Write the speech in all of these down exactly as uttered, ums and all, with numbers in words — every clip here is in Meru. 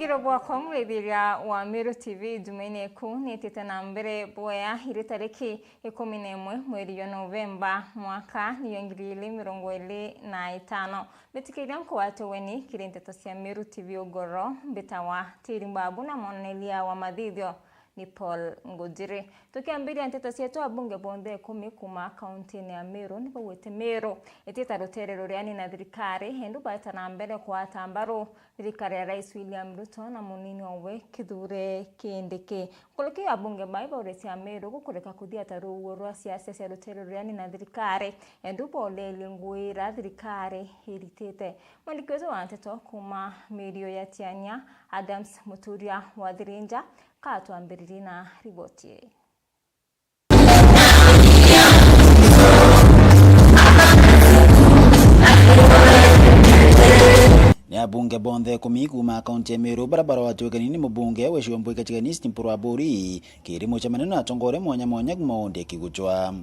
Rwibwakwa mwithiria wa Meru T V, Jumaine iku nitite na mbere bwea iri tariki ikumi na imwe mweri jwa Novemba, mwaka ni jwa ngiri ili mirongo ili na itano. Mbitikiria nkwate ugeni kiri nteto cia Meru T V ugoro, mbitawa Tiri Mbabu na mwonaniria wa mathithio ni Paul Ngujiri. Tukiambiria nteto cietu, abunge bonthe ikumi kuuma kauntine ya Meru ni baugite Meru itiita rutere ruriani na thirikari, indu baeta na mbere kwata mbaru thirikari ya Rais William Ruto na munini owe Kithure Kindiki. Nkuruki ya abunge bai bauritie Ameru gukurika kuthiata ruuo rwa siasa cia rutere ruriani na thirikari, indu baurerie ngui iria thirikari iritite. Mwandiki wetu wa nteto kuuma Meru ya Tiania, Adams Muturia wa Thirinja, katwambiririe na riboti ii. Ni abunge bonthe ikumi kuuma kaunti ya Meru baria barwatwe ugeni ni mubunge wa gicigo mbunge kia Tigania East Mpuru Aburi kiri mucemanio na atongoria mwanya mwanya kuuma wodi ya Kiguchwa.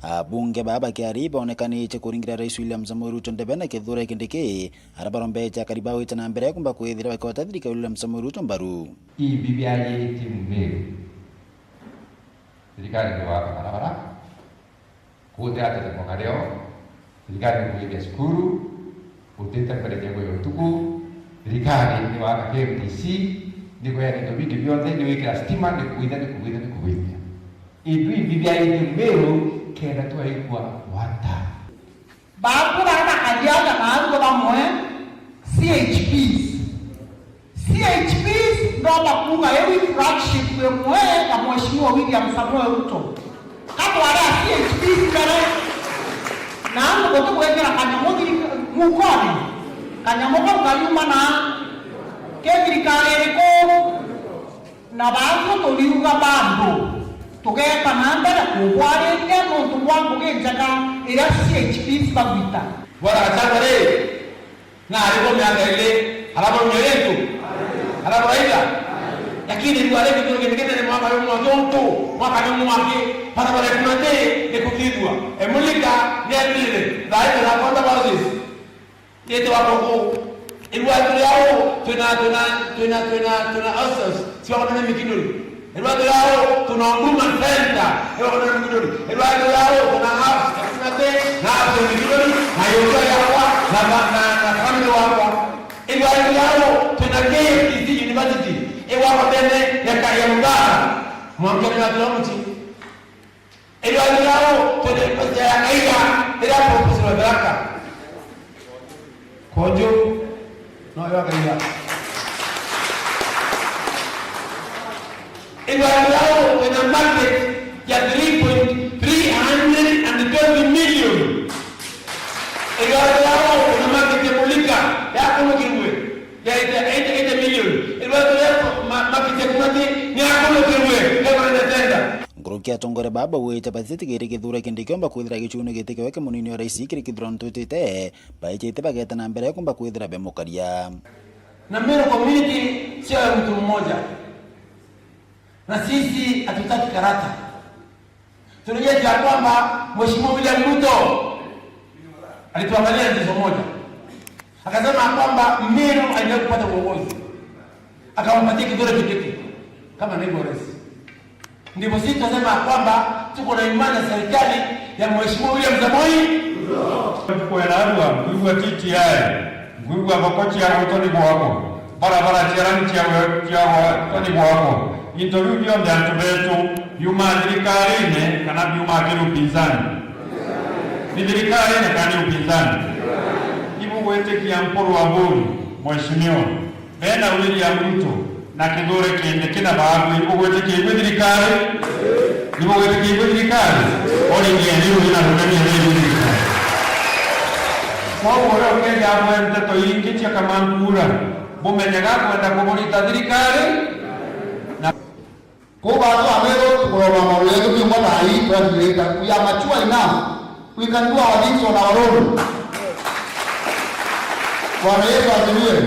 Abunge baa bakiaria ibonekanite kuringira Rais William Samoei Ruto ndebe na Kithure Kindiki, aria barombete akari baa gwita na mbere kumba kwithira bakigwata thirikari ya William Samoei Ruto mbaru. Ii bibiajitie Meru. Thirikari ni gwaka barabara, kuteatete mwaka rio, thirikari ni kuithia cukuru, utite mbere ciaku ya utuku, thirikari ni gwaka K M T C, ni kweana into bingi bionthe, ni gwikira stima, ni kugwithia, ni kugwithia, ni kugwithia. Indu ibi biaithia Meru kenda twaigua gwata. Bantu baria bakathiaga na antu bamwe, C H Ps. C H Ps ndomba kuuga iu i flagship imwe ya Mheshimiwa William Samoei Ruto. Ka twari a C H Ps mbere, na antu guti gwikira kanyamu thiri-, mukone, kanyamu kau kariuma na ki thirikari iriku? Na baatwi turiuga bandu, tugeeta na mbere kubwariria nontu bwa ngugi njega iria C H Ps bagwita. Bwana Gachagua ri, na ari bo miaka ili, arabo mioyo yetu, arabo raitha. Lakini riu ari kitu kingine ni mwaka yo mwangi untu, mwaka ni mwangi, barabara ikunate ni kuthithua. Emulika ni athire, thaitha na kwanda boses. Nitwa kuku. Irua turi au, twina, twina, twina, twina, twina hostels, siwakona na Mikinduri. Irua turi au, tuna Huduma Center, iwakona na Mikinduri. Irua turi au, tuna hubs, kasinate, na hubs ya Mikinduri, na yonga yakwa, na, na, na, na family wakwa. Irua turi au, twina K M T C University, iwakwa tene, ya ka-, ya Mombasa. Mwamkia na tulamuti. Irua turi au, twina university ya Kaiga, iria proposal ya Tharaka. Konju, no ya Kaiga. Irua turi au, twina market ya three point three hundred and twenty million. Irua turi au, twina market ya Mulika, ya Kulukirwe. Ya eighty, eighty, eighty million. Irua turi au, ma-, market ya Kumati, ni ya Kulukirwe, ya kwenda tenda. Nkuruki atongoria baa baugite batitigire Kithure Kindiki omba kwithira gicuni giti kiwe kia munini wa rais kiri kithurano twitite, baijite bageta na mbere kumba kwithira bemukaria. Na Meru community sio ya mtu mmoja. Na sisi hatutaki karata. Tulijua ya kwamba Mheshimiwa William Ruto alituangalia jicho moja. Akasema kwamba Meru haina kupata uongozi. Akampatia Kithure Kindiki kama naibu wa rais. Ndipo sisi tunasema kwamba tuko na imani na serikali ya Mheshimiwa William Samoei. Kwera arua, nkwigua T T I, nkwigua thoko cia gwitwa ni gwakwa, barabara cia rami cia gwe-, cia gwitwa ni gwakwa. Into biu bionthe antu betu biuma thirikarine kana biuma kiri upinzani? Ni thirikarine kana ni upinzani? Ibugwitikia Mpuru Aburi, mheshimiwa, bena William Ruto na Kithure Kindiki na baagwi, ibugwitikia ibui thirikari? Ibugwitikia ibui thirikari? Origieni rui na runeni ene ibui thirikari. Kwoguo uria ukeja abwe nteto ingi cia kamankura, bumenye gakwenda kuburita thirikari na Kuu baatwa Ameru tukuroma maundu yetu twimwe thaa ii, twathiurite. We are mature enough. We can do our things on our own. Bwana Yesu asifiwe.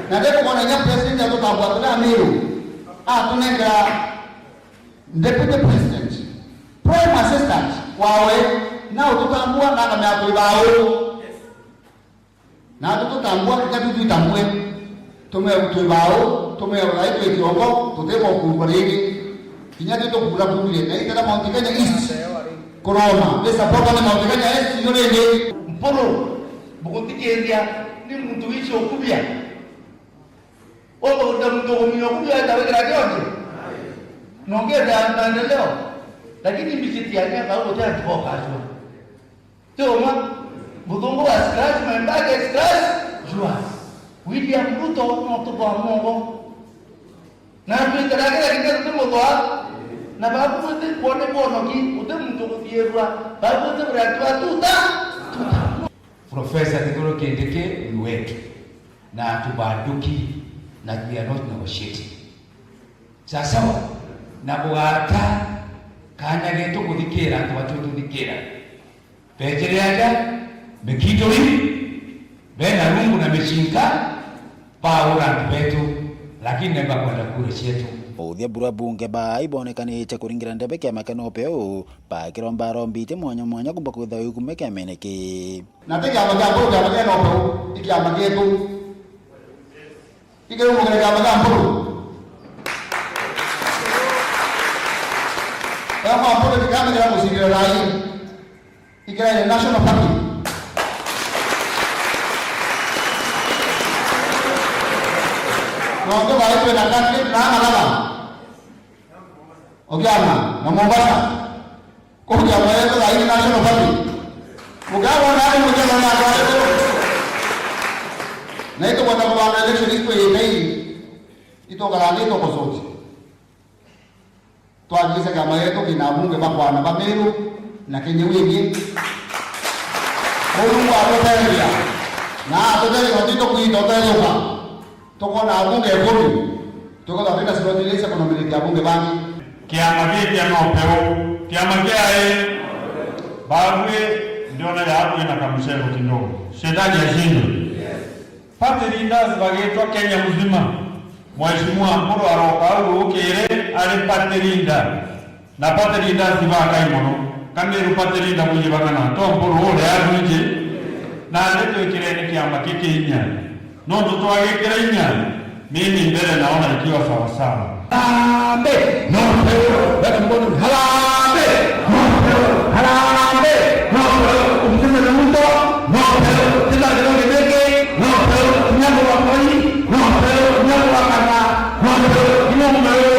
Na ndikumwona inya president atutambua turi Ameru. Atunengera deputy president, prime assistant wawe, na ututambua na akamea twi bau. Na tutambua kinya tu twitambue. Tume twibau, tume uthai twi kiongo, tutikwa kuurwa ringi. Kinya twi tukuura kuurire, na itera Mount Kenya East. Kuroma, ni support ni Mount Kenya East, iyo ringi. Mpuru, buguthikiria, ni muntu wici ukubia. Uguta muntu ugumia ukubia, eta wikira kionje. Nongete maendeleo. Lakini mbicitiania kau guti antu bokajua. Ti umwe. Muthungu wa scratch my back, I scratch yours. William Ruto no tuthwa mongo. Na twitaragira kinya tutimuthwa. Na babu guti kwone bwonoki, guti muntu guthiirua. Babu guti buria tuatuta. Tuta. Professor Kithure Kindiki ni wetu. Na hatubanduki, na we are not negotiating. Sawa sawa? Na bugata kanya getu kuthikira antu batu tuthikira. Bejere aja, mikituri, bena rungu na micinga, baura antu betu, lakini nemba kwenda kura cietu. Uthia bura bunge ba ibonekanite kuringira ndebe kiama kia NOPEU, bakiromba arombite mwanya mwanya kumba kwitha wikume kiamene ki. Na ti kiama kia Mpuru, kiama kia NOPEU, i kiama gietu. Ikirumukire kiama kia Mpuru. Kiama kia Mpuru kikamithira gucindira rai. Ikira ni National Party. Nontu bai twina candidate na Malaba. Okiama na Mombasa. Kuu kiama yetu thaa ii ni National Party. Mukagwa nani mujana na kwa yetu. Na itukwenda kubanga election ikwiyite ii. Itokara ni tokosoji. Twagisa kiama yetu kina abunge bakwana ba Meru na Kenya wingi. Mungu atuteithia. Na atuteithia tito kwita uteluka. Tukona abunge ikumi. Tukwenda twina slot ile cia kunominate abunge bangi. Kiama giki kia NOPEU, kiama kia i, babui ndiona ya kwina kamucego kidogo. Shetani ashindwe. Party leaders bagitwa Kenya mzima. Mheshimiwa Mpuru aroka au rukiri ari party leader. Na party leaders bakai mono. Kamiru party leader bwingi bang'ana. To Mpuru uria arwingi. Na ndi twikireni kiama kikinya. Nontu twagikira inya, mimi mbele naona ikiwa sawa sawa. Harambee! NOPEU! Weka mkono. Harambee! NOPEU! Harambee! NOPEU! Umseme na mtu. NOPEU! Tena kidogo kibeke. NOPEU! Nyago wa koi. NOPEU! Nyago wa kana. NOPEU! Ino umewe.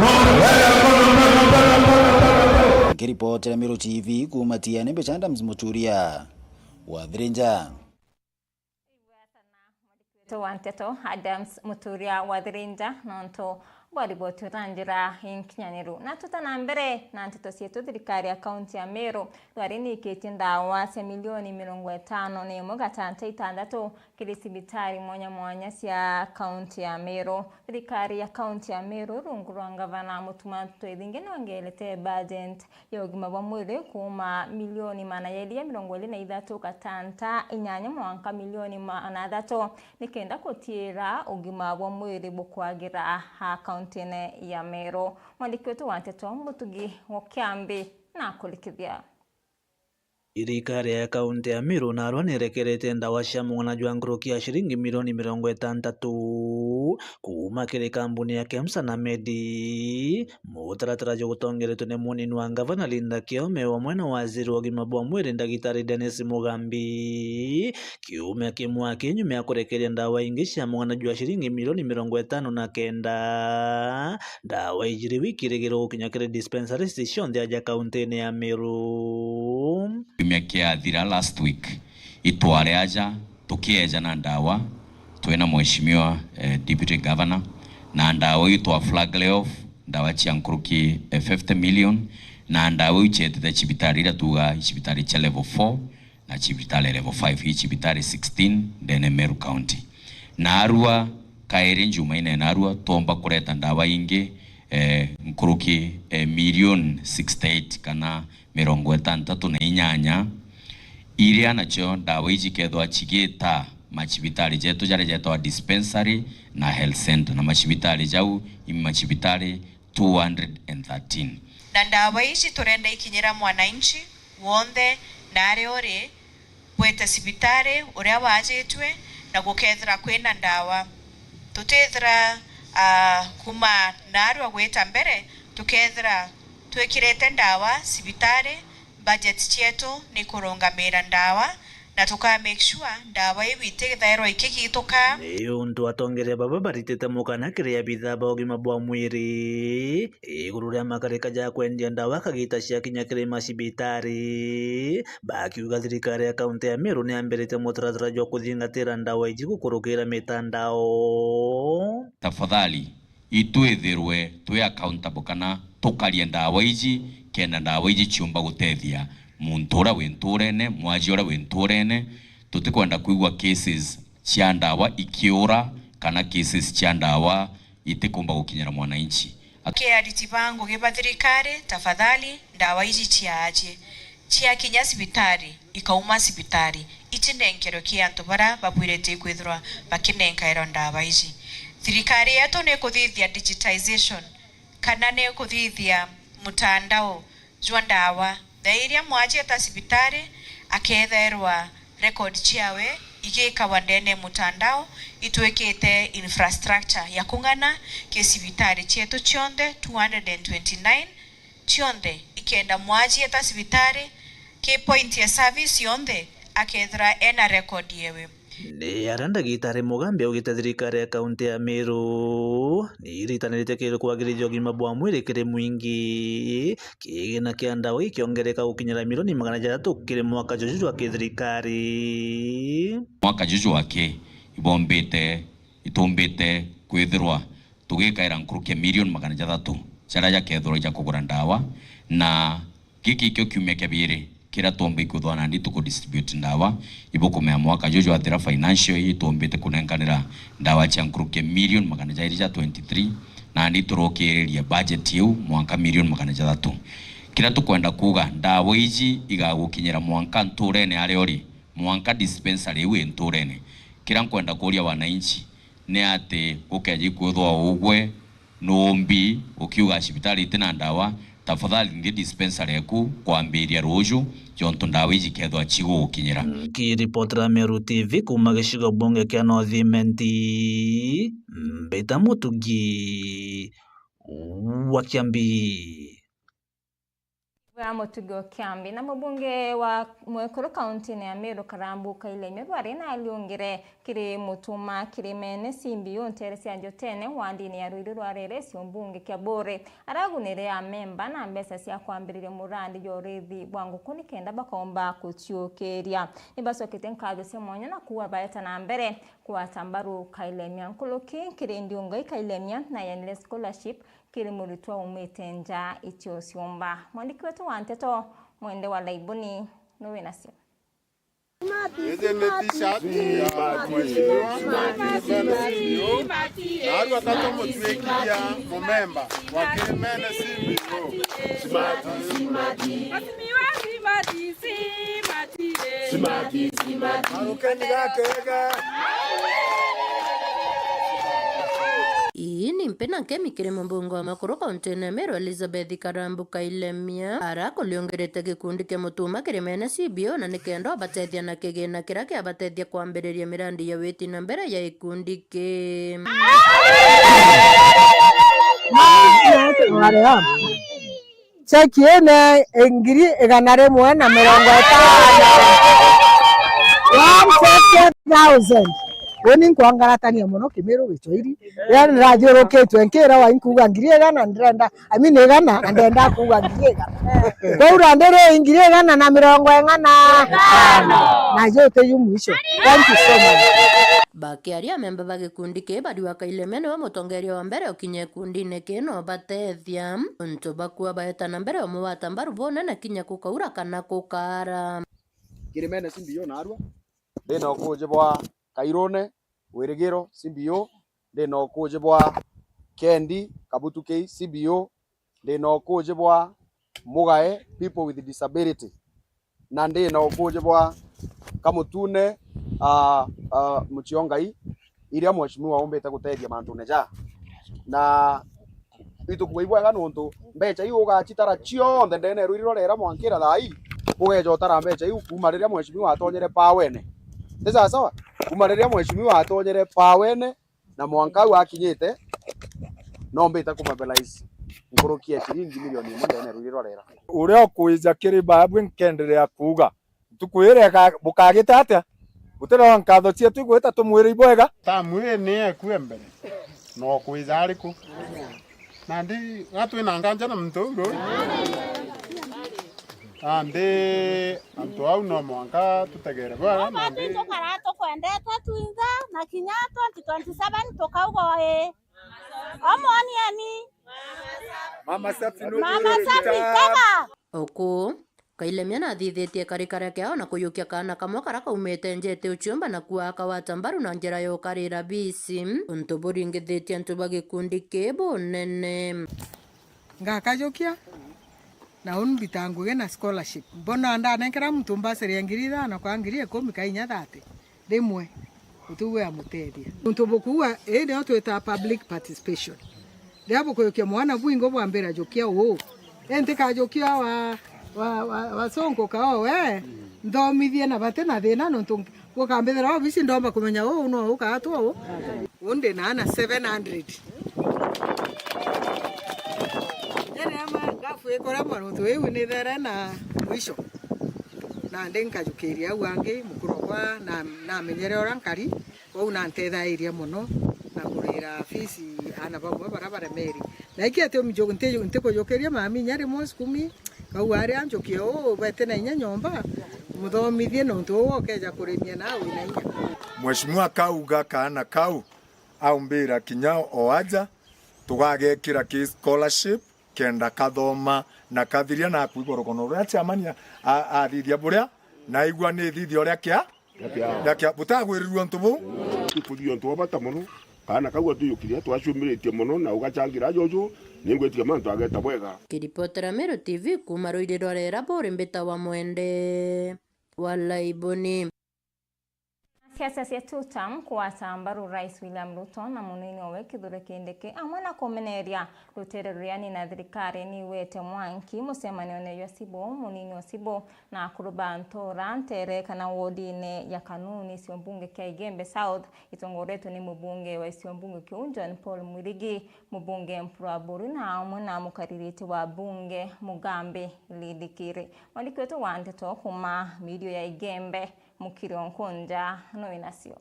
NOPEU! Weka mkono, mkono, mkono, mkono, mkono, mkono. Nikiripotera Meru T V kuuma Tiani, Mbicha Adams Muturia wa Thirinja. Igweta na mwandiki wetu wa nteto Adams Muturia wa Thirinja nontu bwa riboti na njira inkinyaniru. Na tuta na mbere na nteto cietu, thirikari ya kaunti ya Meru rwari niikitie ndawa cia milioni mirongo itano na imwe gatanta itandatu kiri cibitari mwanya mwanya cia kaunti ya Meru. Thirikari ya kaunti ya Meru rungu rwa ngavana Mutuma Twethingi nongerete budget ya ugima bwa mwiri kuuma milioni magana jairi ja mirongo iiri na ithatu gatanta inyanya mwanka milioni magana athatu, nikenda gutiira ugima bwa mwiri bukwagira a kauntine ya Meru. Mwandiki wetu wa nteto Mutugi wa Kiambi na kurikithia. Thirikari ya kaunti ya Meru narua nirekerete ndawa cia mung'ana jwa nkuruki ya ciringi milioni mirongo itantatu kuuma kiri kambuni ya KEMSA na Medi. Mutaratara juu gutongeretwe ni munini wa ngavana Linda Kiome, wamwe na waziri wa ugima bwa mwiri Ndagitari Dennis Mugambi. Kiumia kimwe aki nyuma ya kurekeria ndawa ingi cia mung'ana jwa ciringi milioni mirongo itano na kenda, ndawa iji riu ikirigirwo gukinya kiri dispensaries cionthe aja kauntine ya Meru. Kiumia kiathira last week, itware aja tukieja na ndawa, twina mheshimiwa, eh, deputy governor, na ndawa iu twa flag layoff, ndawa cia nkuruki, eh, fifty million, na ndawa iu cietete cibitari iria tuuga cibitari cia level four na cibitari level five, ii cibitari sixteen ndene Meru County. Narua kairi njumaine narua twomba kureta ndawa ingi, eh, nkuruki, eh, milioni sixty-eight kana mirongo itantatu na inyanya, iria nacio ndawa iji ikethwa cigita macibitari jetu jaria jetagwa dispensary na health center, na macibitari jau i macibitari two hundred and thirteen. Na ndawa iji turenda ikinyira mwananchi wonthe na aria uri, bwete cibitari uria wajitwe na gukethira kwina ndawa. Tutithira, ah, kuma naarua gwita mbere, tukethira twikirite ndawa cibitari, budget cietu ni kurungamira ndawa, na tuka make sure ndawa iu itithairwa ikigituka. Ni untu atongeria baba baritite mukana kiri abithaa ba ugima bwa mwiri iguru ria makarika ja kwendia ndawa kagita ciakinya kiri macibitari, bakiuga thirikari ya kaunti ya Meru ni yambirite mutaratara jwa kuthingatira ndawa iji gukurukira mitandao. Tafadhali, itwithirwe twi accountable kana tukaria ndawa iji, kenda ndawa iji ciumba gutethia muntu uria wi nturene, mwaji uria wi nturene. Tutikwenda kwigua cases cia ndawa ikiura kana cases cia ndawa itikumba gukinyira mwananchi. Ki ariti ba ngugi ba thirikari, tafadhali, ndawa iji ciaajie, ciakinya cibitari, ikauma cibitari, icinenkerwe ki antu baria babwirite kwithirwa bakinenkairwa ndawa iji. Thirikari yetu ni ikuthithia digitization, kana ni ikuthithia mutandao jwa ndawa. Thaa iria mwaji eta cibitari, akethairwa record ciawe igikawa ndene mutandao, itwikite infrastructure ya kung'ana ki cibitari cietu cionthe two hundred and twenty-nine cionthe, ikenda mwaji eta cibitari, ki point ya service yonthe, akethira ena record yewe. Ni aria ndagitari Mugambe augite thirikari ya kaunti ya Meru ni iritanirite kiri kwagirithia ugima bwa mwiri kiri mwingi, kigina kia ndawa gikiongereka gukinyira milioni magana jathatu kiri mwaka juju jwa kithirikari. Mwaka juju wake ibombite, itumbite kwithirwa tugikaira nkuruki ya milioni magana jathatu jaria jakethirwa ja kugura ndawa, na giki ikio kiumia kia biiri kiria tuumba ikwithwa nandi tukudistribute ndawa. Ibukumea mwaka juju jwathira financial year, tuumbite kunenkanira ndawa cia nkuruki ya milioni magana jairi ja twenty-three, nandi turokiriria budget iu mwanka milioni magana jathatu. Kiria tukwenda kuuga, ndawa iji igagukinyira mwanka nturene aria uri, mwanka dispensary iu i nturene. Kiria nkwenda kuuria wananchi ni ati gukeja ikwithwa ugwe nuumbi ukiuga cibitari itina ndawa, tafadhali nthi dispensary eku kwambiria ruuju, jontu ndawa iji ikethwa cigugukinyira. Nkiripotera Meru T V kuuma gicigo bunge kia North Imenti, mbita Mutugi wa Kiambi. Bwa Mutugi wa Kiambi. Na mubunge wa Mwekuru kauntiine ya Meru, Karambu Kailemia, bwari na aliungire kiri Mutuma Kirimene C B O nteere cia Njotene, wandini ya Ruiru rwa Reresi, umbunge kia Buuri. Aragunire amemba na mbeca cia kwambiriria murandi jwa urithi bwa nguku nikenda bakomba kuciukiria. Nibacokete nkatho cia mwanya na kuuga baeta na mbere kugwata mbaru Kailemia. Nkuruki nkiri ndiungai Kailemia na yenire scholarship kiri muritwa umite nja itio ciumba. Mwandiki wetu wa nteto Mwende wa Laibuni ni winacio. Iji ni t-shirt ya mheshimiwa Kirimene C B O. Na aru atatu mutwikiria mumemba wa Kirimene C B O. Arukeni gakega. Ii ni mpi na nkemi kiri mubunge wa Makuru kauntiine ya Meru, Elizabeth Karambu Kailemia, ara kuriungirite gikundi kia Mutuma Kirimene C B O, na nikenda ubatethia na kigina kiria kiabatethia kwambiriria mirandi ya witi na mbere ya gikundi ki. Cheki ine ngiri igana rimwe na mirongo itano. One fifty thousand. Uni nkwangaratania mono Kimiru Gichwairi. Riria ndirathiurukitue nkira wa inkuuga ngiri igana ndirenda, I mean igana, na ndenda kuuga ngiri igana. Kwou randi ri ngiri igana na mirongo ing'ana? Itano. Na yo ti yu mwisho. Thank you so much. Bakiaria, amemba ba gikundi kii bariuga Kailemia niwe mutongeria wa mbere ukinye gikundine kii na ubatethia. Untu bakua baeta na mbere umugwata mbaru bunene kinya kukaura kana kukaara. Kirimene C B O naarua. Ndi na ukuuji bwa Kairune Wirigiro C B O. Ndi na ukuuji bwa Kendi Kabutuki C B O. Ndi na ukuuji bwa Mugae People with Disability. Na ndi na ukuuji bwa Kamutune, ah, ah, Muchiongai, iria mheshimiwa umbite gutethia mantune ja. Na itukuigua wega nontu mbecha iu ugacitara cionthe ndene ya Ruiru rwa Rera mwankira thaa ii, ugeja utara mbecha iu kuuma riria mheshimiwa atonyere pawene. Ni sawa sawa? Kuuma riria mheshimiwa atonyere pawene, Na mwanka au akinyite, no mbite kumobilize nkuruki ya ciringi milioni imwe ndene rwiri rwa rera. Uria ukwija kiri baabwi nkenderea kuuga, ntuku iria ika-, bukagita atia? Butirora nkatho cietu igwita tumwire ibwega. Tamu ii ni ekue mbere, na ukwija ariku? Nandi ga twina nganja na muntu uu ruu? Nandi antu au no mwanka tutegere bwega, nandi tukara tukwendete twinthe, na kinya twenty twenty-seven tukauga ii. Omonieni. Mama Safi, Mama Safi, tega. Oku, Kailemia nathithitie karikara kiao na kuyukia kaana kamwe karia kaumite njete uciumba na kuakawata mbaru na njira ya ukarira bisi, untu buringithitie antu ba gikundi kii bunene. Ngakajukia, na uni mbita ngugi na scholarship. Mbona ndanenkera muntu mbasiri ya ngiri ithano kwa ngiri ikumi ka inya thate. Rimwe, utiu bwamutethia. Untu bukuua, ii nio twitaga public participation. Riria bukujukia mwana bwingi bwambira jukia uu. Indi kajukia wa, wa, wa, wa sonko kao we, nthomithie na bati na thina nontu bukambithira obisi ndomba kumenya uu no uu kaa tu uu. Uu ndi na ana seven hundred. Riria ma ngafu ikuria mwantu iu ni there na mwisho. Nandi nkajukiria au angi, mukuru okwa na, namenyere uria nkari, kwou nantethairie mono na kurira fees aana bamwe baria baremeri. Na iki ati umiju-, nti-, ntikujukiria mami inya rimwe sukumi, kau aria njukie uu bete na inya nyomba, muthomithie nontu uu okeja kurimia nawe wina inya. Mheshimiwa akauga kaana kau aumbira kinya o aja, tugagekira ki scholarship, kenda kathoma na kathiria na akwigua rugono ruria chairman a-, athithia buria, na aigua ni thithia uria kia, kia, kia, butagwirirua untu buu. Ni kuthithia untu bwa bata mono. Kaana kau atujukiria, twaciumiritie mono na ugachangira ajuju, ningwitikia mantu ageta bwega. Kiripotera Meru T V kuuma ruiri rwa Rera buri mbita wa Mwende wa Laiboni. Siasa cia two term kugwata mbaru Rais William Ruto na munini owe Kithure Kindiki, amwe na kumeneria rutere ruria ni na thirikari ni igwete mwanki mucemanione jwa Sibo, munini o Sibo na akuru ba ntura ntere kana wodine ya Kanuni cio mbunge kia Igembe South, itongoretwe ni mubunge wa icio mbunge kiu John Paul Mwirigi, mubunge Mpuru Aburi na amwe na mukaririti wa bunge Mugambi Lindikiri. Mwandiki wetu wa nteto kuuma mirio ya Igembe, Mukiri o Nkunja no wina cio.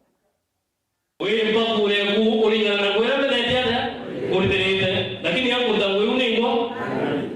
Wimba kura eku kuringana na kuria mbethete atia? Kuritirite. Lakini ankuruta ngugi iu ningwa?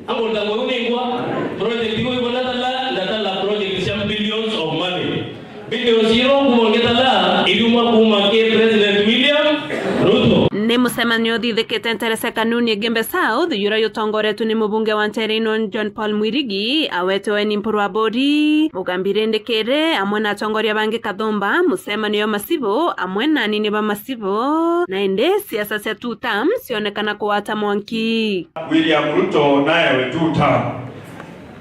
Ankuruta ngugi iu ningwa? Project iu ibona tala, ndatala project cia billions of money. Billions iro kuma ngetala, iriuma kuma ki President William Ruto. Ni mucemanio uthithikite ntere cia Kanuni Igembe South, juria jutongoretwe ni mubunge wa ntere ino John Paul Mwirigi, awetwe ni Mpuru Aburi, Mugambi Lindikiri, amwe na atongoria bangi kathumba, mucemanio jwa Masibo, amwe na anini ba Masibo, na indi siasa cia two term cionekana kugwata mwanki. William Ruto naewe two term.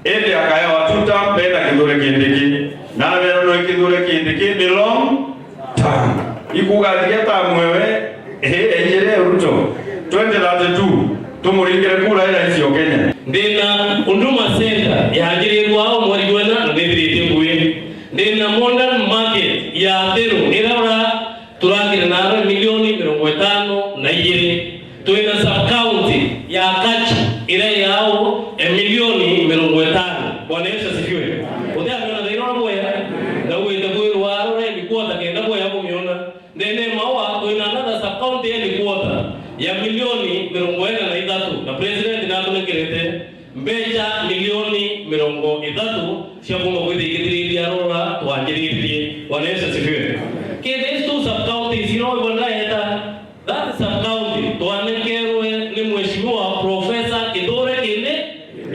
Indi akaewa two term mbere na Kithure Kindiki. Na abeerwa no Kithure Kindiki ni long term. Ikuuga ati geta mwewe, ehe, eijire Ruto. Twenty thirty-two, tumuringire kura i rais o Kenya. Ndina Huduma Center yanjirirwe ao mweri jwena na nithiritie ngugi. Ndina Modern Market ya Athiru, iria ura Turakire na arwe milioni mirongo itano na igiri. Twina sub county ya Kachu iria yao e milioni mirongo itano. Bwana Yesu asifiwe. Utiamiona thaino na bwea? Na ugite kwirwa arore ni kwota kenda bwea kumiona. Ndene mawa twina another sub county ya ni kwota ya milioni mirongo ina na ithatu. Na president natunekerete mbeca milioni mirongo ithatu cia kuuma kwithia igithiriria rura twanjiririe. Bwana Yesu asifiwe. Kindi ici tu sub counties ino ibona eta, that sub county twanekerwe ni Mheshimiwa Professor Kithure Kindi-,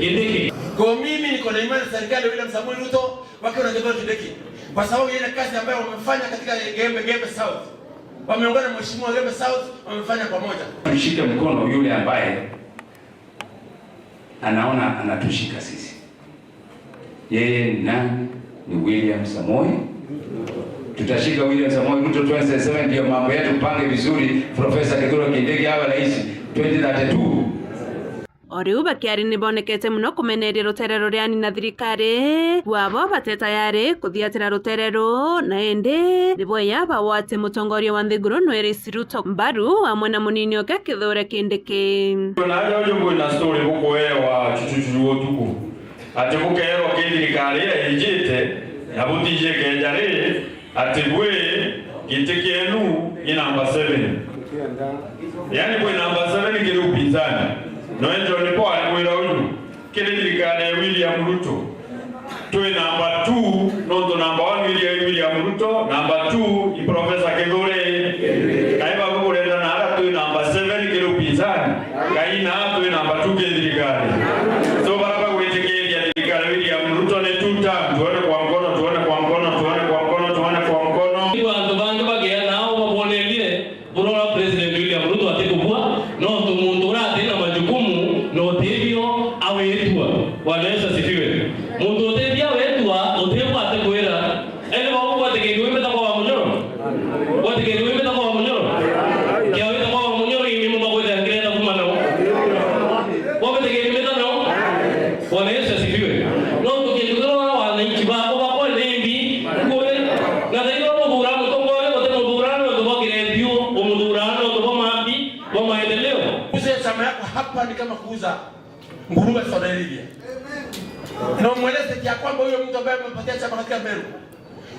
Kindiki. Kwa mimi niko na imani serikali ya William Samoei Ruto wakiwa na Kithure Kindiki, kwa sababu ya ile kazi ambayo wamefanya katika Gembe, Gembe South, wameungana na Mheshimiwa Gembe South, wamefanya pamoja. Tushike mkono yule ambaye anaona anatushika sisi. Yeye ni nani? Ni William Samoei. Tutashika William Samoei Ruto twenty twenty-seven, ndio mambo yetu, pange vizuri. Professor Kithure Kindiki awe rais twenty thirty-two. O riu bakiari ni bonekete mono kumeneria rutere ruria ni na thirikari, kwabo bate tayari kuthiatira rutere ru, na indi ni bweya bagwate mutongoria wa nthiguru Nwirisi Ruto mbaru, amwe na munini oke Kithure Kindiki. Naja uju bwina story bukuewa chuchuchu utuku. Ati bukeerwa ki thirikari iria ijite, na butiji ikeeja ri, ati bwi giti kieenu gi namba seven. Yaani bwi namba seven kiri upinzani. No John Paul arikwira uju, kiri thirikari ya William Ruto, twi namba two, nontu namba one William, William Ruto, namba two i Professor Kithure. Kai babu kurenda na ara twi namba seven kiri upinzani. Ngai na twi namba two ki thirikari. So, bara bagwitikiria thirikari William Ruto ni two term, tuone kwa mkono, tuone kwa mkono, tuone kwa mkono, tuone kwa mkono. Antu bangi bagia nao babonerie, burora President William Ruto atikubua, nontu muntu uria ati na majukumu na utithio awitwa. Bwana Yesu asifiwe. Muntu utithio awitwa, utibwa atikwira, indi bau gwatikithua imbita kwa wa munyoro? Gwatikithua imbita kwa wa munyoro? Kiawita kwa wa munyoro, imi mumba kwithira nkireta kuma nao. Gwatikithua imbita nao? Bwana Yesu asifiwe. No tukitukirwa wananchi bako bakwa ni mbi, kuri, na thaitha muthura mutongoria, guti muthura no tubokiretio, umuthura no tubo mambi, bo maendeleo. Kuuza chama yako hapa ni kama kuuza nguruwe soda ya Libya. Na umweleze ya kwamba huyo mtu ambaye umempatia chama katika Meru,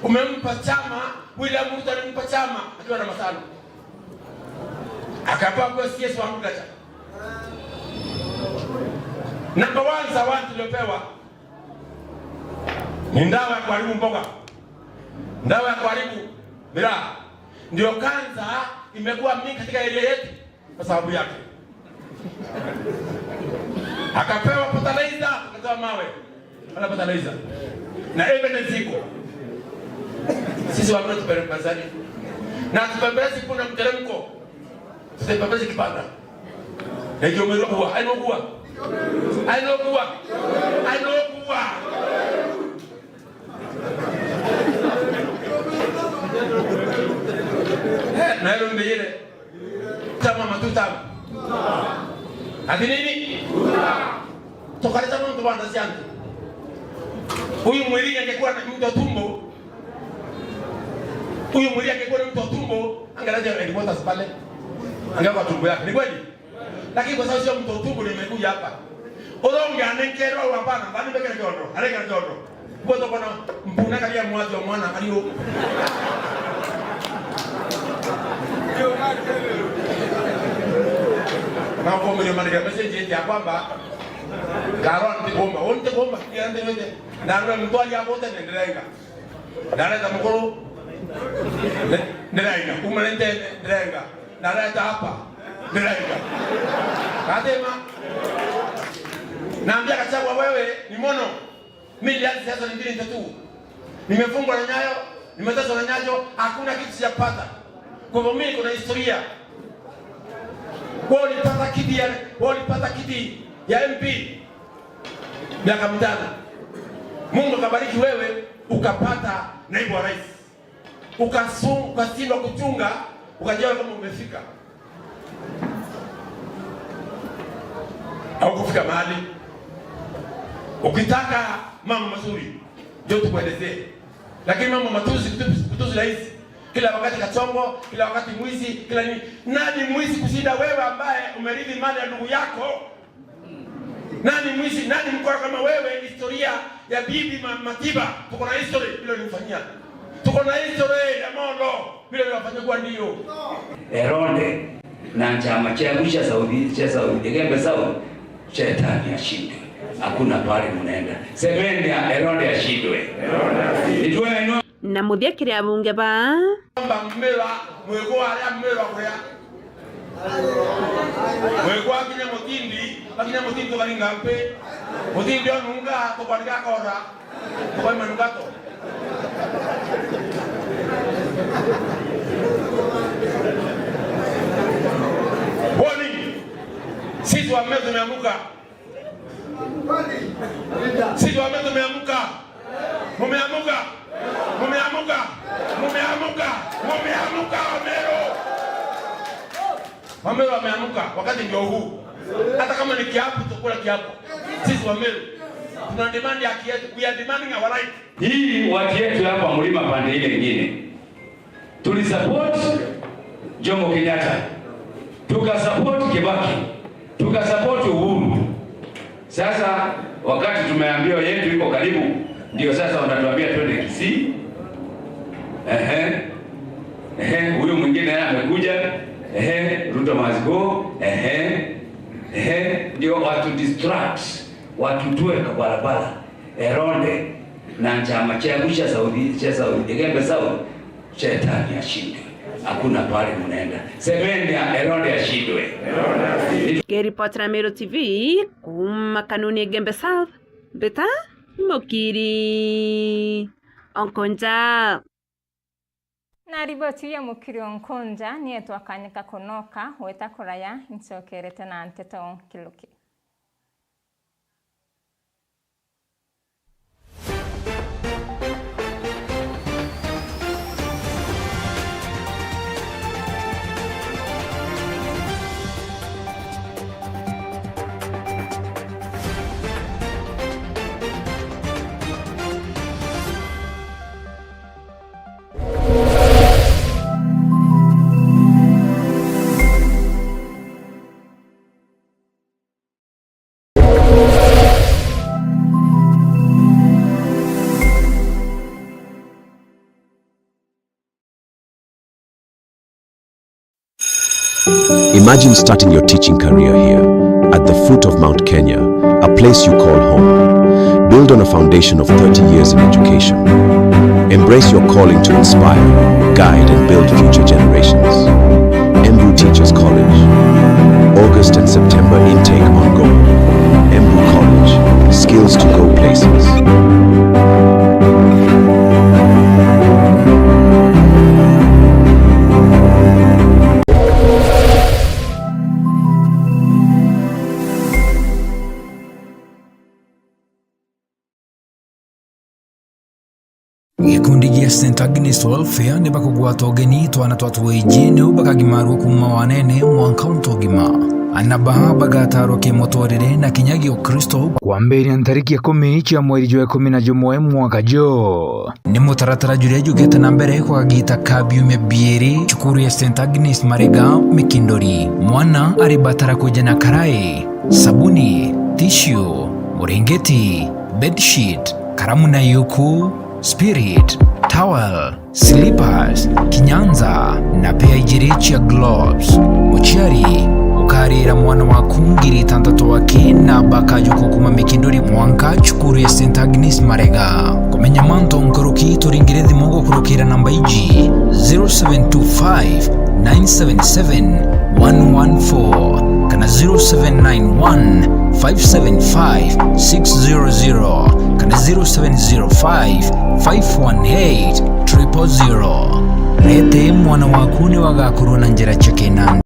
umempa chama, William Ruto alimpa chama akiwa na matano. Akapewa kuwa C S wa agriculture. Number one zawadi tuliopewa ni ndawa ya kuharibu mboga, ndawa ya kuharibu miraa. Ndio kansa imekuwa mingi katika area yetu. Kwa sababu yake. Akapewa fertilizer, akatoa mawe. Ana fertilizer. Na evidence iko. Sisi watu tupeleke Tanzania. Na tupembelezi kuna mteremko. Tupembelezi kipanda. Na hiyo umerukua, haina ukua. Haina ukua. Haina ukua. Eh, na ero mbeyere. Chama matuta. Ati nini? Tukareta nontu bwa nda cia antu. Huyu Mwirigi angekuwa ni mtu wa tumbo. Huyu Mwirigi angekuwa ni mtu wa tumbo, angeleta headquarters pale. Angekuwa tumbo yake. Ni kweli? Lakini kwa sababu sio mtu wa tumbo, nimekuja hapa. Uronge anenkerwa au hapana, bani mbekere kiondo, arekere kiondo. Mboto kona mpuna karia mwathi wa mwana kariu. Na kwa mwenye manager message ya kwamba, Karon tikomba, on tikomba, ya ndewete. Na ndio mtu aliabote nenderenga. Ndareta mukuru. Ne-, ndirenga. Kuma nende, ndirenga. Ndareta hapa. Ndirenga. Katema. Naambia Gachagua, wewe ni mono. Mimi nilianza siasa nineteen ninety-two. Nimefungwa na Nyayo, nimeteswa na Nyayo, hakuna kitu sijapata. Kwa hivyo mimi niko na historia. Wewe ulipata kiti ya, wewe ulipata kiti ya M P. Miaka mitano. Mungu akabariki wewe, ukapata naibu wa rais. Ukasu-, ukashindwa kuchunga, ukajiona kama umefika. Au kufika mahali. Ukitaka mambo mazuri, ndio tukuelezee. Lakini mambo matusi, kutusi, kutusi rais. Kila wakati kachongo, kila wakati mwizi, kila nini. Nani mwizi kushinda wewe ambaye umerithi mali ya ndugu yako? Nani mwizi? Nani mkora kama wewe? Historia ya bibi Ma-, Matiba, tuko na history vile ulimfanyia. Tuko na history ya Molo vile ulimfanyia kwa ndio. Erode na chama chenu cha Saudi, cha Saudi, Igembe Saudi, shetani ashindwe. Hakuna pale mnaenda. Semeni ya Erode ashindwe. Nijue na inua Na muthia kiri abunge ba. Amba mbira, mwigwa aria mbira kuria. Mwigwa akinya Mutindi, akinya Mutindi tukaringa mpi. Mutindi onunga, tukwandika kora. Tukaima nungato. Warning! Sisi wa Meru tumeamuka. Sisi wame tumeamuka. Mumeamuka. Mumeamuka. Mumeamuka. Mumeamuka, Wameru. Wameru wameamuka. Wakati ndio huu. Hata kama ni kiapo, tutakula kiapo. Sisi wa Meru, tuna demand haki yetu. We are demanding our right. Hii watu yetu hapa mlima pande ile nyingine. Tulisupport Jomo Kenyatta. Tukasupport Kibaki. Tukasupport Uhuru. Sasa wakati tumeambiwa yetu iko karibu, ndio sasa wanatuambia twende Kisii. Ehe. Ehe, huyu mwingine naye amekuja. Ehe, Ruto must go. Ehe. Ehe, ndio watu distract, watu tuwe kwa barabara. Eronde na chama cha Gusha South, cha South, Igembe South. Shetani ashindwe. Hakuna pale mnaenda. Semeni ya Herode ashindwe. Ngiripotera Meru T V kuuma Kanuni Igembe South, Mbita Mukiri Onkonja. Na riboti ya Mukiri Onkonja niyo twakanyika kunoka weta kuraya, ncokerete na nteto nkiruki. Imagine starting your teaching career here, at the foot of Mount Kenya, a place you call home. Build on a foundation of thirty years in education. Embrace your calling to inspire, guide, and build future generations. Embu Teachers College. August and September intake ongoing. Embu College. Skills to go places. Gikundi gia Saint Agnes Welfare ni bakugwata ugeni twana twa twiji niu bakagimarua kuuma wanene mwanka untu ugima. Ana baa bagatarwa kimuturire na kinya giukristo kwambiria ntariki ikumi cia mweri jwa ikumi na jumwe mwaka juu. Ni mutaratara juria jugite na mbere kwa kagiita ka biumia biiri cukuru ya Saint Agnes Marega Mikindori. Mwana aribatara kwija na karai, sabuni, tissue, muringiti, bedsheet, karamu na yuku, spirit, towel, slippers, kinyanza, na pea ijiri cia gloves. Muciari, ukarira mwana waku ngiri itantatu aki na bakajuka kuma Mikindori mwanka cukuru ya Saint Agnes Marega. Kumenya mantu nkuruki, turingire thimu gukurukira namba iji, zero seven two five, nine seven seven, one one four kana zero seven nine one, five seven five, six zero zero kana zero seven zero five, five one eight, triple zero. Rete mwana waku ni wagakorwo na njira cia kinandi.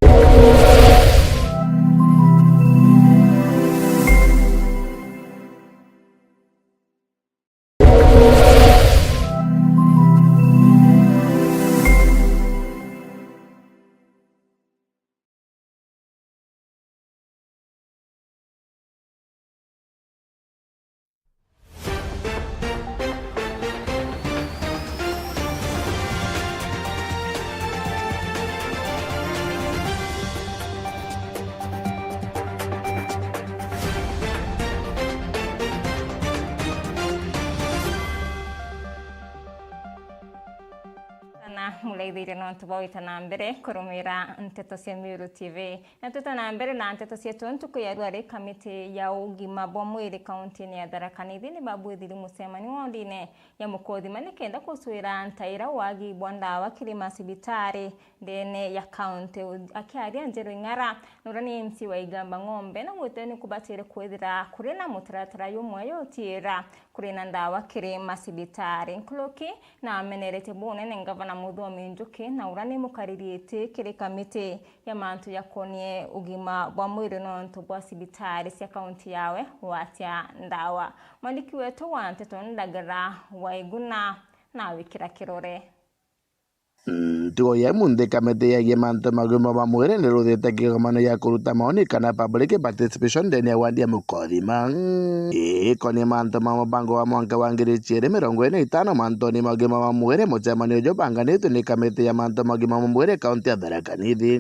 Na muraithirie nontu bwa gwita na mbere kurumira nteto cia Meru T V. Na twita na mbere na nteto cietu ntuku ya rua ri, kamiti ya ugima bwa mwiri kauntini ya Tharaka Nithi ni babwithiri mucemanio wodine ya Mukothima nikenda kucwira ntaira wagi bwa ndawa kiri macibitari ndene ya kaunti. Akiaria Njeru Ing'ara, nurani M C wa Igamba Ng'ombe, na gwite ni kubatire kwithira kuri na mutaratara jumwe jutiira kuri na ndawa kiri macibitari. Nkuruki na amenerete bunene ngavana Muthomi Njuki, na ura ni mukariri iti kiri kamiti ya mantu jakonie ugima bwa mwiri nontu bwa cibitari cia kaunti yawe gwatia ndawa. Mwandiki wetu wa nteto Ndagara Waiguna na wikira kirore. Ntugo ya imunthi, kamiti yegie mantu ma ugima bwa mwiri ni ruthite kigomano ya kuruta maoni kana public participation ndene ya wandi ya Mukothima. Ikonie mantu ma mubango wa mwanka wa ngiri ciiri mirongo iri na itano mantuni ma ugima bwa mwiri, mucemanio jubanganitwe ni kamiti ya mantu ma ugima bwa mwiri kaunti ya Tharaka Nithi.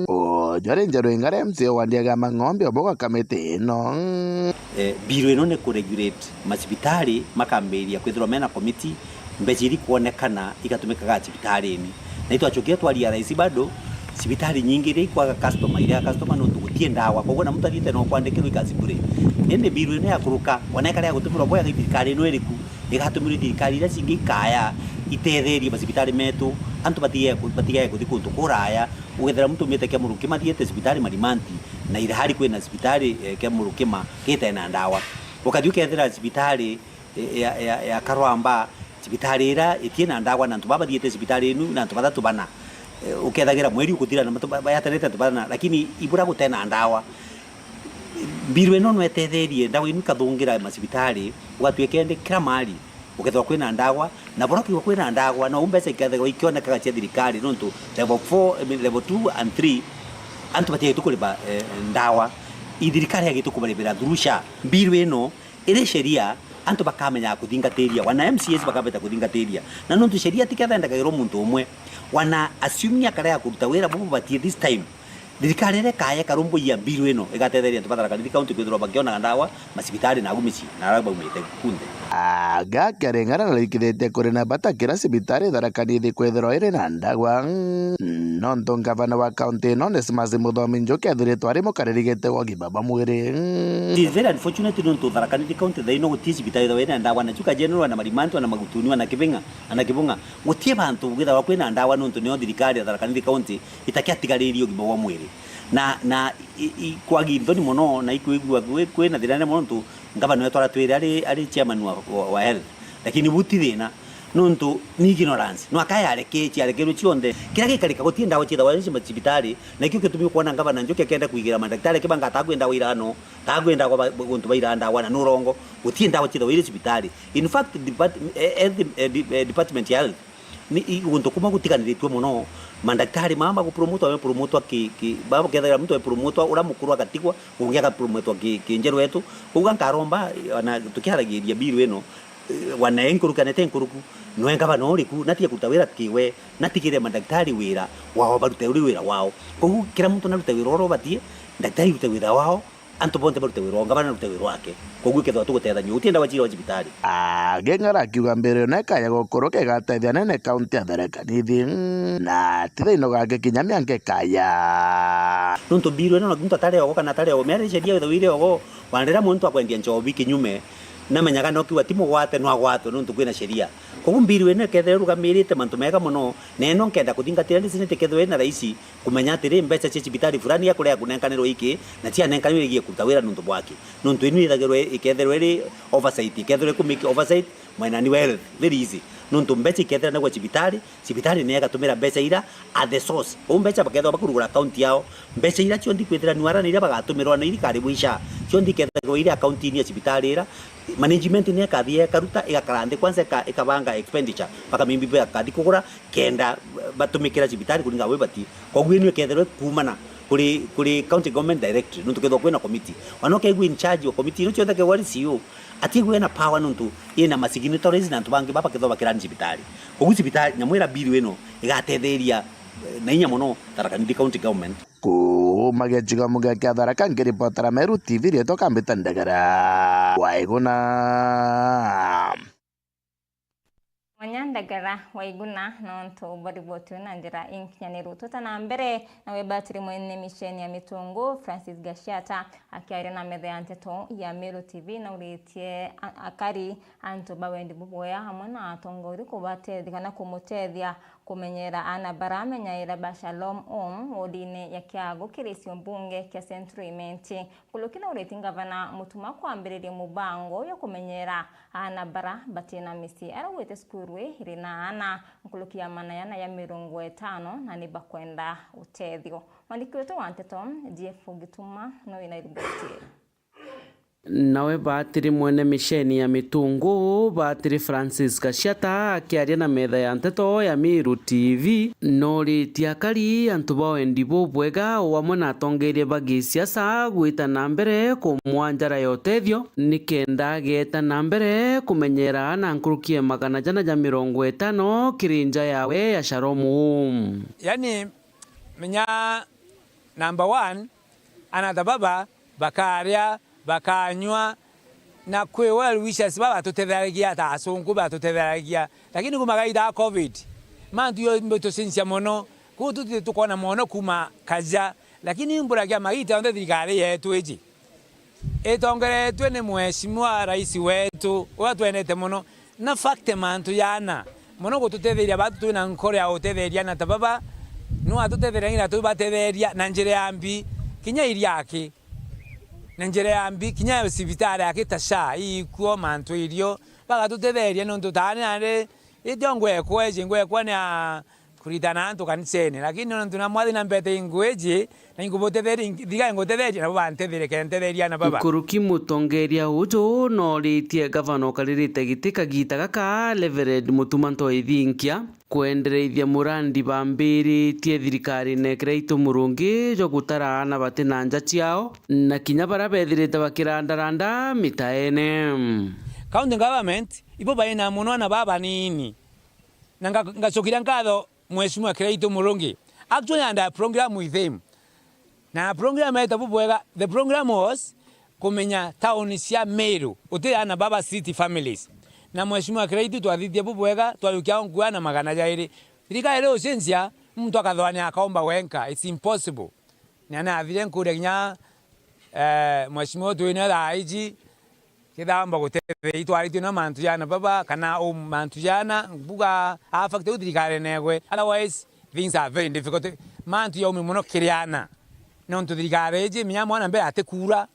Ujwari Njeru Ing'are, M C A wa wandi ya Gamba Ng'ombe, umwe wa kamiti ino. Eh, biru ino ni kuregulate macibitari, makambiria kwithirwa mena komiti, mbeca iria ikwonekana igatumikaga cibitarini. Na itwacokire twa realize bado cibitari nyingi iria ikwaga customer, iria customer nontu gutie ndawa, koguo na muntu athiite no kwandikirwa ikacibure. Indi biru ino yakuruka, ona ikarea gutumirwa bwega i thirikari ino iriku, igatumirwa i thirikari iria cingi ikaya itetherie macibitari metu, antu batige ku-, batige kuthi kuntu kuraya, ugethira muntu umite Kiamuru Kima athiite cibitari Marimanti, na ilhali kwina cibitari, eh, Kiamuru Kima gitena ndawa. Ukathi ukethira cibitari ya, ya, ya Karwamba, cibitari iria itina ndawa, na antu baba bathiite cibitari inu na antu bathatu bana. Eh, ukethagira mweri ukuthira na matu ba-, bayatanite antu bana, lakini ibura gutena ndawa. Biru ino no etetherie, ndawa inu ikathungira macibitari, ugatwika indi kira mari ukethirwa kwina ndawa, na bura kwigwa kwina ndawa, no mbeca ikethagirwa ikionekaga cia thirikari, nontu level four, I mean, level two and three, antu batigaitwe kuriba, eh, ndawa. I thirikari yagitwe kubaribira through SHA. Biru ino iri sheria, antu bakamenyaga kuthingatiria, wana M C As bakambita kuthingatiria. Na nontu sheria ti kethendekagirwa muntu umwe, wana assuming akarega kuruta wira bubu batie this time. Thirikari iria ikaya ikarumbuia biru ino igatetheria antu ba Tharaka Nithi County kwithirwa bakionaga ndawa macibitari na agu micii na aria baumite kunthe. Aga Kiareng'ara narikithitie kuri na bata kira cibitari Tharaka Nithi kwithirwa iri na ndawa. Nontu ngavana wa kaunti ino Onesmus Muthomi Njuki ethiritwe ari mukariri giti wa ugima bwa mwiri. It is very unfortunate nontu Tharaka Nithi County thaino gutie cibitari thawe na ndawa, na Chuka General, na Marimanti, na Magutuni, na Kibing'a, na Kibung'a, gutie bantu bwithagwa kwina ndawa nontu nio thirikari ya Tharaka Nithi County itakiatigaririe ugima bwa mwiri. Na, na i, i, kwagi nthoni mono na ikwigua kwi, kwina thina nene mono nontu ngavana wetu aratwire ari, ari chairman wa, wa, wa health. Lakini bu ti thina. Nontu ni ignorance. No akae areketie, arekerwe cionthe. Kiria gikarika gutie ndawa ciithagwa iri cibitari, na ikio gitumi ukwona ngavana Njuki akenda kwigira mandagitari akibanga atakwenda wira no, takwenda kwa ba-, guntu baira ndawa na nurongo, gutie ndawa ciithagwa iri cibitari. In fact, depart-, eh, health, eh, de-, eh, department ya health, ni i-, guntu kumwe gutiganiritue mono, mandagitari mama bagupromotwa, bapromotwa ki, ki, baba kethira muntu epromotwa, ura mukuru agatigwa, ungi agapromotwa ki, ki njeru wetu. Koguo nkaromba, ona tukiaragiria biru ino, eh, wana enkurukanete nkuruku, nwe ngavana uriku, natige kuruta wira kiwe, natigire mandagitari wira wao, barute uri wira wao. Koguo kira muntu narute wira uria ubatie, ndagitari irute wira wao, antu bonthe barute wira wao, ngavana narute wira wake. Koguo ikethirwa tugutethania, gutie ndawa ciira wa cibitari. Ageng'ara akiuga mbere ino ikaya gukuruka igatethia nene kaunti ya Tharaka Nithi, na ti thaino gake kinya mianka ikaya. Nontu biru ino na muntu atari ogo kana atari ogo, miari sheria withawire ogo, wana riria muntu akwendia nchobi kinyume, namenyaga no kiuga ti mugwate, no agwatwe nontu kwina sheria. Koguo mbiru ino ikethirwa irugamirite mantu mega mono, na ino nkenda kuthingatira ndi sinite kethirwa ina raisi kumenya atiri mbeca cia cibitari fulani ya kuria kunenkanirwa iki, na cianenkanirwa igie kuruta wira nontu bwaki. Nontu inu ithagirwa ikethirwa iri oversight, ikethirwa ikumake oversight mwena ni wealth, very easy. Nontu mbeca ikethira nagwa cibitari, cibitari ni igatumira mbeca ira at the source. Uu mbeca bakethirwa bakurugura account yao, mbeca ira cionthe ikwithira ni wara ni iria bagatumirwa na irikari bwisha, cionthe ikethagirwa iri account-ini ya cibitari ira, management ni ikathia ikaruta, igakara nthi kwanza ika-, ikabanga expenditure, mpaka maybe bakathi kugura, kenda batumikira cibitari kuringa bwe bati. Koguo inu ikethirwa ikumana kuri, kuri county government directly, nontu kethirwa kwina committee. Wana ukegua in charge wa committee ino cionthe kegwa ari C E O, atigwe na power nontu ina ma signatories na antu bangi baba kethirwa bakirani cibitari. Koguo cibitari, nyamwira bill ino igatetheria, eh, na inya mono Tharaka Nithi County Government. Kuuma gicigo muge kia Tharaka, nkiripotera Meru T V, rietwa Kambita Ndegera wa Iguna. Mwanya Ndegera wa Iguna, nontu bwa riboti na njira inkinyaniru. Twita na mbere na webatiri mwene misheni ya Mitungu, Francis Gashiata, akiaria na metha ya nteto ya Meru T V, nauritie a-, akari, antu ba wendi buboya, amwe na atongori kubatethia kana kumutethia kumenyera ana baramenyaira ba Shalom Home, wodine ya Kiagu, kiri cio mbunge kia Central Imenti. Nkuruki nauritie ngavana Mutuma kwambiriria mubango ya kumenyera ana bara batina micii. Araugite cukuru ii iri na ana nkuruki ya manayana ya mirongo itano na ni bakwenda utethio. Mwandiki wetu wa nteto, Jeff Gituma, no wina riboti ii. Nawe Batiri mwene misheni ya Mitungu, Batiri Francis Gashata, akiaria na metha ya nteto ya Miru T V, noritie akari antu ba wendi bubwega o amwe na atongeria ba gisiasa gwita na mbere kumwa njara ya utethio, nikenda ageta na mbere kumenyera aana nkuruki ya magana jana ja mirongo itano kiri nja yawe ya Sharomu. Yani, menya, number one, aana ta baba bakaria, bakanyua, na kwi well wishers baba batutetheragia, ta asungu batutetheragia. Lakini kuma kaita ga covid, mantu yo mbitucincia mono, kuu tuti tukona mono kuma kaja. Lakini mburagia magita yonthe thirikari yetu iji itongeretue ni Mheshimiwa Rais wetu, uria twendete mono. Na fact, mantu jana mono gututetheria batu twina nkoro ya gutetheria aana ta baba, nu atutetheria ngira tubatetheria na njira ya mbi, kinya iria aki, na njira ya mbi, kinya cibitari aki ta SHA ikuo, mantu irio, bagatutetheria nontu taani nandi itio ngwekwa iji, ngwekwa ni a kuritana antu kanisene, lakini nontu na mwathi na mbete ingwiji, na ingubutetheria, thiga ingutetheria, nabo bantetherie, kenda ntetheria aana baba. Nkuruki mutongeria uju noritie gavana ukaririte giti kagita gaka, Reverend Mutuma Ntoi Thinkia, kwendereithia murandi bambiritie thirikarine Kiraitu Murungi jwa gutara aana bati na nja ciao, na kinya baria bethirite bakirandaranda mitaene. County government ibo baina mono aana baba banini, na nga-, ngacokeria nkatho Mheshimiwa Kiraitu Murungi. Actually, under a program with him. Na program yetu bubwega, the program was kumenya town cia Meru, uti aana baba city families. Na Mheshimiwa Kiraitu twathithie bubwega, twajukia nkua na magana jairi. Thirikari iri ucenjia, muntu akathoania akaomba wenka, it's impossible. Ni ana athire nkuria kinya, eh, Mheshimiwa twine thaa iji, kethamba gutethia itwaritue na mantu jana baba, kana u mantu jana, mbuga, a fact, u thirikari negwe. Otherwise, things are very difficult. Mantu jaumi mono kiri ana. Nontu thirikari iji, minya mwana mbere atikura,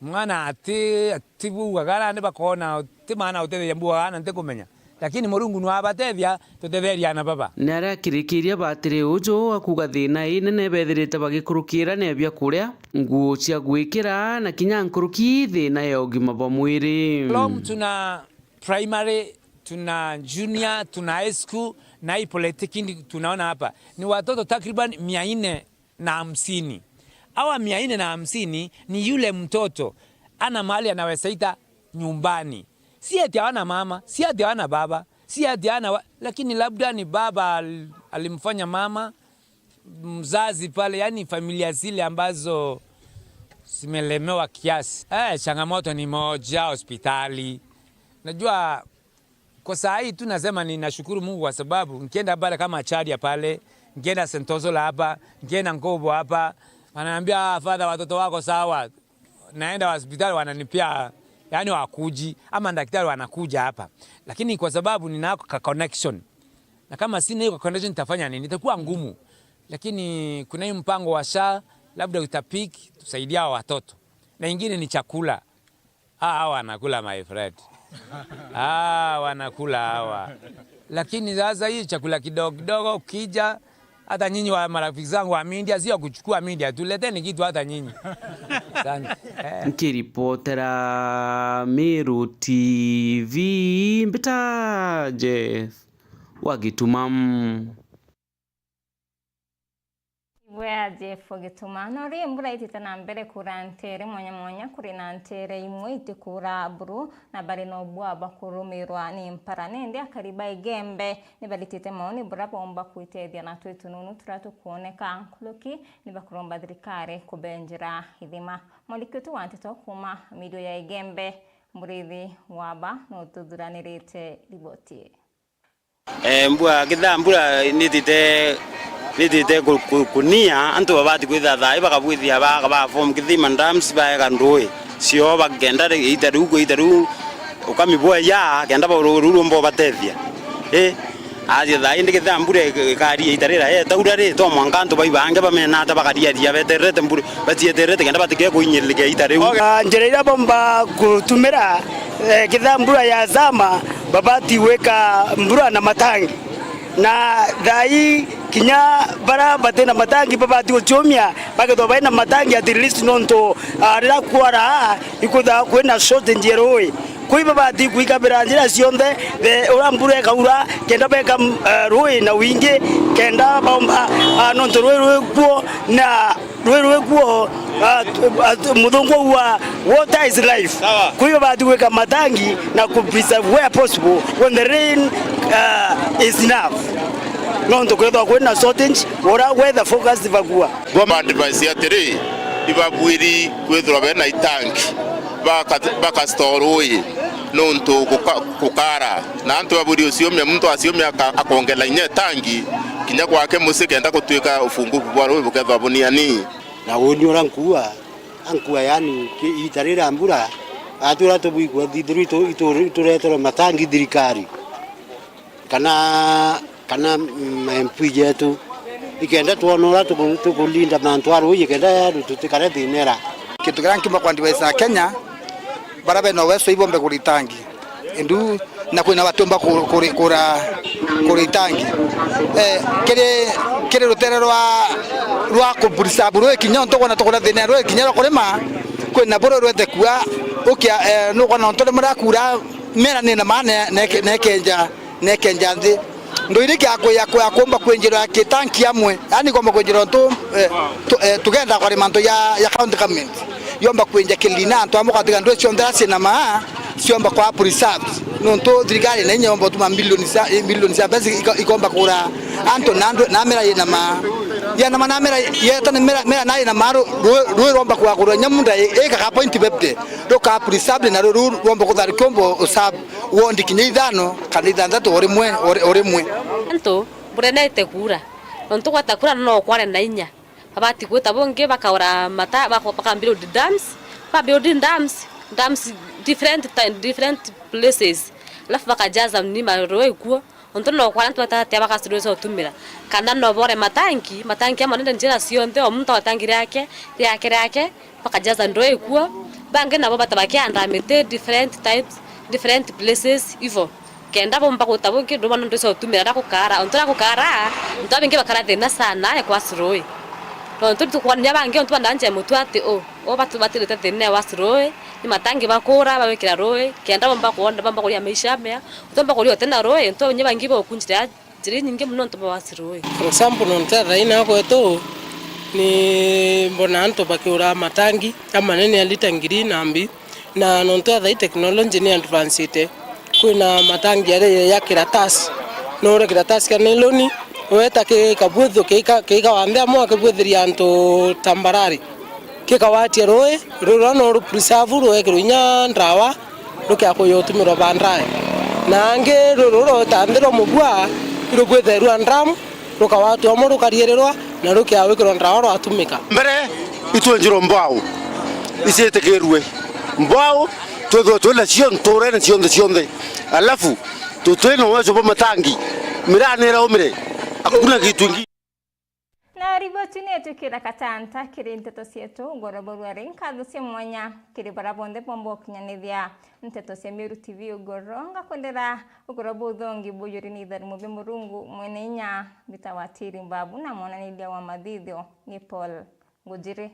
mwana ati, atibugaga, na ni bakona, ti maana utetheria mbugaga, na ntikumenya. Lakini Murungu nwabatethia, tutetheria aana baba. Ni aria akirikiria batiri uju akuga thina inene bethirite bagikurukira ni bia kuria, nguo cia gwikira, na kinya nkuruki thina ya ugima bwa mwiri. From tuna primary, tuna junior, tuna high school, na hii polytechnic tunaona hapa. Ni watoto takriban mia nne na hamsini. Hawa mia nne na hamsini ni yule mtoto ana mahali anaweza ita nyumbani. Si ati hawana mama, si ati hawana baba, si ati hawana wa-, lakini labda ni baba al-, alimfanya mama mzazi pale, yani familia zile ambazo zimelemewa kiasi. Eh, changamoto ni moja, hospitali. Najua kwa saa hii tu nasema ninashukuru Mungu kwa sababu nikienda pale kama Chadia pale, nikienda Saint Ursula hapa, nikienda Nkobo hapa, wananiambia, "Ah, father, watoto wako sawa." Naenda hospitali wananipea, yani wakuji, ama daktari wanakuja hapa. Lakini kwa sababu nina ka connection, na kama sina hiyo connection nitafanya nini? Itakuwa ngumu. Lakini kuna hii mpango wa SHA, labda utapik, tusaidia hawa watoto. Na ingine ni chakula. Ah, hawa wanakula, my friend. Ah, wanakula hawa. Lakini sasa hii chakula kidogo kidogo ukija, hata nyinyi wa marafiki zangu wa media, sio kuchukua media tu, leteni kitu hata nyinyi. Asante. Eh. Nkiripotera Meru T V, mbita Jeff wa Gituma. Ibwea Jeff Gituma. Nori mbura itite na mbere kuura nteere mwanya mwanya, kuri na nteere imwe itikuura buru, na bari na ubua bwa kurumirwa ni mpara. Nindi akari ba Igembe ni baritite maoni buria boomba kwitethia na twitununu turia tukwoneka nkuruki, ni bakuromba thirikari kubenjera ithima. Mwandiki wetu wa nteto kuuma mirio ya Igembe, Murithi Waba, nututhuranirite riboti ii. Eh, mbua, kethira mbura nitite, nitite ku-, ku-, kunia, antu babati kwithira thaa ii bakabwithia ba, ba form kithima dams, baega ndui cio, bakenda ri-, ita riu, ita riu, ukami bweja, kenda ba ru-, ru-, rumba ubatethia. Eh, athie thaa ii ndi kethira mbura ikaria ita rira, eh, taura ri, to mwanka antu baibange bamenata bakariaria betererete mbura, bacietererete kenda batike kuinyiririke ita riu. Ah, njira iria bomba kutumira, eh, kethira mbura ya zama, babati gwika mbura na matangi. Na thaa ii Kinya bara batina matangi babati guciumia, bakethwa baina matangi at least, nontu, ah, riria kwara, ikwithaga kwina shortage ya rui. Kwi babati kwikabira njira cionthe, the, uria mbura ikaura, kenda beka, eh, rui na wingi, kenda baomba, ah, nontu rui rwi kuo na rwi rwi kuo, ah, t-, ah, t-, muthungu wa water is life. Sawa. Kwi babati gwika matangi na ku preserve where possible when the rain, ah, is enough. Nontu kwithwa kwina shortage, ura weather forecast bagua. Ngwamba advice atiri, ibabuiri kwithirwa bena itangi, baka-, bakastore rui, nontu guka-, gukara. Na antu babuiri uciumia, muntu aciumia aka-, akongela inya itangi, kinya gwake mucii kenda gutwika ufunguku bwa rui bukethwa buniani. Na uni ura nkuua, ankua yani, ki-, iita riria mbura, ati ura tubui kwethithirwa itu-, itu-, itureterwe matangi thirikari. Kana, kana ma M P jetu, ikenda twona uria tuku-, tukulinda mantu a rui, ikenda tutikare thinera. Kintu kiria nkiumba kwa advice na Kenya, bara bena uwezo ibombe kuritangi. Indu na kwina batiumba ku-, kuri-, kura-, kuritangi. Eh, kiri, kiri rutere rwa, rwa ku preserve rui kinya untu kwona tukuna thina rui kinya rwa kurima, kwina buru rwete kua, ukia, eh, nukwona untu rimwe riria kura mera ni na maana ne-, ne-, nekenja nekenja nthi. Ndu iri kia ku-, ya ku-, ya kuumba kwinjirwa kitanki amwe, yani kuumba kwinjirwa ntu, eh, tu-, eh, tugenda kwa mantu ya, ya county government. Yomba kwinja kilina antu amwe katika ndu cionthe iria ciina maa, ciomba kwa preserves. Nontu thirikari na inya yomba utuma milioni cia, eh, milioni cia mbeca iko-, ikomba kura antu na ndu, na mera yina maa. Ya na maa na mera, yeta na mera, mera na yina maa, ru-, ru-, rui rwomba kugagurwa inya munda i-, ikaga point fifty. Ruka preserve na ru-, ru-, rwomba kutharukia umbo userve. Wondi kinya ithano kana ithanthatu o rimwe, o ri-, o rimwe. Antu, mbura nete kuura. Nontu gwata kuura no kware na inya. Babati gwita bungi bakaura mata-, bako-, baka build dams. Ba build dams, dams different ti-, different places. Alafu bakajaza ni marui kuo. Nontu no kware antu batatatia bakacirweza utumira. Kana no bore matangi, matangi amwe nende njira cionthe, o muntu o tangi riake, riake, riake. Bakajaza ndoo ikuo, bangi nabo bata bakiandaa miti different types, different places, ivo. Kenda bomba guta bungi nduma nontu cia utumira na gukara. Ontu na gukara, antu babaingi bakara thina sana ya kwa rui. Nontu tukwania bangi ontu bananja mutu ati u, u batu batirite thina ya wa rui, ni matangi bakura, bawikira rui, kenda bomba kwona, bomba kuria maisha mea, utomba kuria utina rui, ontu babaingi bokunjira njira inyingi mono nontu bwa wa rui. For example, nontu ya thaina gwetu ni mbona antu bakiura matangi amanene ya lita ngiri na mbi, na nontu ya thai technology ni advancete, kwina matangi ari ya kiratasi, no ure kiratasi kia nylon, weta ki kabwithu, kiika, kiika wanthe amwe akibwithiria antu tambarari. Kikawatia rui, rui rwa no ru preserve, rwekirwe inya ndawa, rukia kuya utumirwa baadaye. Na angi rui ruru rwita nthi rwa mubua, irubwithairua drum, rukawatwa amwe rukariirirwa, na rukia wikirwa ndawa rwatumika. Mbere, itwenjirwe mbwau, iciitikirue. Mbwau, twithirwe twina cio nturene cionthe cionthe. Alafu, tutwina uwezo bwa matangi. Miraa niraumire, hakuna kitu ingi. Na riboti ni itwikira katanta kiri nteto cietu ugoro burwari. Nkatho cia mwanya kiri bara bonthe bomba ukinyanithia nteto cia Meru T V ugoro. Ngakwendera ugoro buthongi bujuri ni itharumo bia Murungu mwene inya, mbita wa tiri mbabu na mwananiria wa mathithio ni Paul Ngujiri.